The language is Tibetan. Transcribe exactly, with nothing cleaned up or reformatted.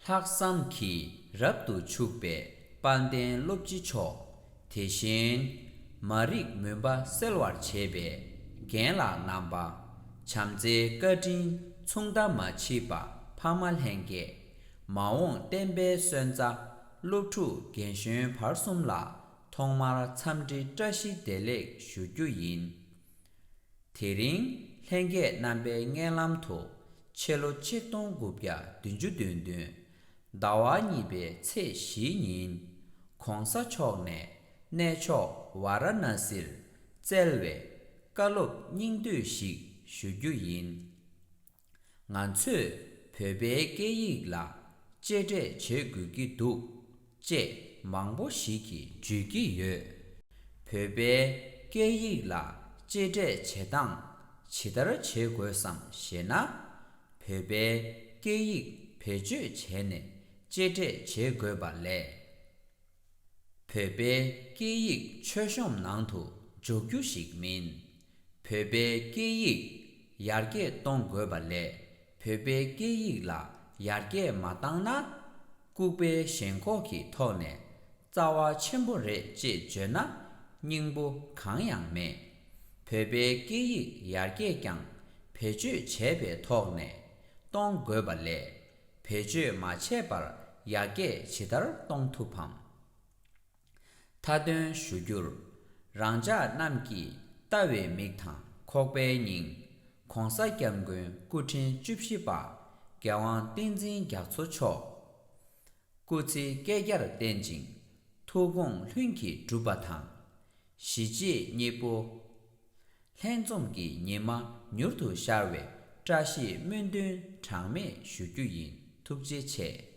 ལྷག་བསམ་གྱིས་རབ་ཏུ་ཕྱུག་པའི་དཔལ་ལྡན་སློབ་སྤྱི་མཆོག་དེ་བཞིན་མ་རིག་མུན་པ་སེལ་བར་བྱེད་པའི་རྒན་ལགས་རྣམ་པ། བྱམས་བརྩེའི་བཀའ་དྲིན་མཚུངས་ཟླ་མ་མཆིས་པ་ཕ་མ་ལྷན་རྒྱས། མ་འོངས་བསྟན་པའི་སོན་རྩ་སློབ་ཕྲུག་རྒན་གཞོན་བར་གསུམ་ལ་ཐོག་མར་འཚམས་འདྲི་བཀྲ་ཤིས་བདེ་ལེགས་ཞུ་རྒྱུ་ཡིན། དེ་རིང་ལྷན་རྒྱས་རྣམ་པའི་སྙན་ལམ་དུ་ཕྱི་ལོ་ཆིག་སྟོང་དགུ་བརྒྱ་བདུན་ཅུ་དོན་བདུན་ཟླ་བ་གཉིས་པའི་ཚེས་བཞིའི་ཉིན་གོང་ས་མཆོག་ནས་གནས་མཆོག་ཝཱ་ར་ཎ་སིར་བསྩལ་བའི་བཀའ་སློབ་སྙིང་བསྡུས་ཤིག་ཞུ་རྒྱུ་ཡིན། ང་ཚོས་བོད་པའི་སྐད་ཡིག་ལ་གཅེས་སྤྲས་བྱེད་དགོས་ཀྱི་འདུག་ཅེས་མང་པོ་ཞིག་གིས་བརྗོད་ཀྱི་ཡོད། བོད་པའི་སྐད་ཡིག་ལ་གཅེས་སྤྲས་བྱེད་སྟངས་ཇི་ལྟར་བྱེད་དགོས་སམ་ཞེ་ན། བོད་པའི་སྐད་ཡིག་བེད་སྤྱོད་བྱས་ནས་གཅེས་སྤྲས་བྱེད་དགོས་པ་ལས། བོད་པའི་སྐད་ཡིག་མཆོད་གཤོམ་ནང་དུ་འཇོག་རྒྱུ་ཞིག་མིན། བོད་པའི་སྐད་ཡིག་ཡར་རྒྱས་གཏོང་དགོས་པ་ལས་བོད་པའི་སྐད་ཡིག་ལ་ཡར་རྒྱས་མ་བཏང་ན། ལྐུགས་པའི་ཞེན་ཁོག་གི་ཐོག་ནས་རྩ་བ་ཆེན་པོ་རེད་ཅེས་བརྗོད་ན་སྙིང་པོ་གང་ཡང་མེད། བོད་པའི་སྐད་ཡིག་ཡར་རྒྱས་ཀྱང་བེད་སྤྱོད་བྱས་པའི་ཐོག་ནས་གཏོང་དགོས་པ་ལས། བེད་སྤྱོད་མ་བྱས་པར་ཡར་རྒྱས་ཇི་ལྟར་གཏོང་ཐུབ་བམ། མཐའ་དོན་ཞུ་རྒྱུར། རང་ཅག་རྣམས་ཀྱིས་ལྟ་བའི་མིག་དང་ཁོག་པའི་སྙིང་། ༸གོང་ས་༸སྐྱབས་མགོན་སྐུ་ཕྲེང་བཅུ་བཞི་པ་༸རྒྱལ་དབང་བསྟན་འཛིན་རྒྱ་མཚོ་མཆོག་སྐུ་ཚེ་བསྐལ་བརྒྱར་བརྟན་ཅིང་ཐུགས་དགོངས་ལྷུན་གྱིས་གྲུབ་པ་དང་། གཞིས་བྱེས་གཉིས་པོ་ལྷན་འཛོམས་ཀྱི་ཉི་མ་མྱུར་དུ་ཤར་བའི་བཀྲ་ཤིས་སྨོན་འདུན་གྲངས་མེད་ཞུ་རྒྱུ་ཡིན། ཐུགས་རྗེ་ཆེ།